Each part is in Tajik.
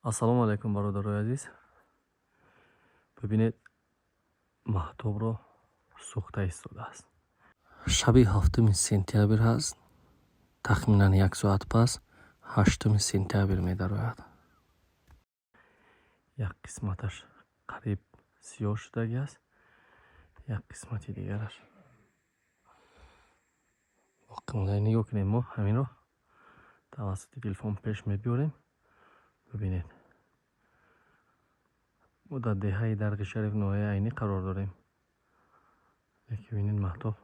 Ассалому алайкум, бародарои азиз. Бибинед, маҳтобро сӯхта истодааст. Шаби 7-уми сентябр ҳаст. Тахминан як соат пас 8-уми сентябр медарояд. Як қисматаш қариб сиёҳ шудагӣ аст, як қисмати дигараш боқӣ монда. Нигоҳ кунед, мо ҳаминро тавассути телефон пеш мебиёрем. Бибинед, мо дар деҳаи Дарғи Шариф, ноҳияи Айнӣ қарор дорем. Яке бинед, маҳтоб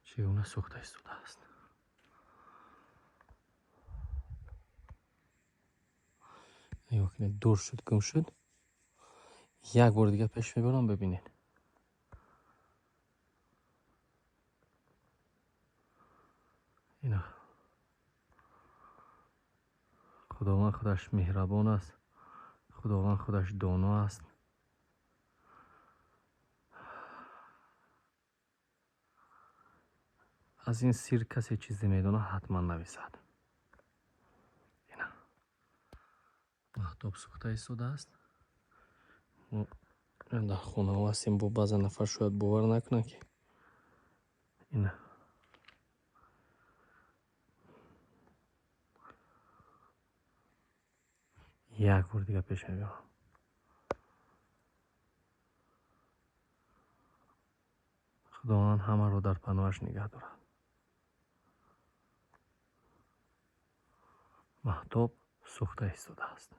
чӣ гуна сӯхта истодааст. Нигоҳ кунед, дур шуд, гум шуд. Як бори дигар пеш мебарам, бибинед. Ина, Худованд худаш меҳрабон аст, Худованд худаш доно аст. Аз ин сир касе чизе медонад, ҳатман нависад. Ина, маҳтоб сӯхта истодааст. Мо дар хонаҳо ҳастем, бо баъзан нафар шояд бовар накунанд, ки ина як бор дигар пеш мебарам. Худованд ҳамаро дар паноҳаш нигаҳ дорад. Маҳтоб сӯхта истодааст.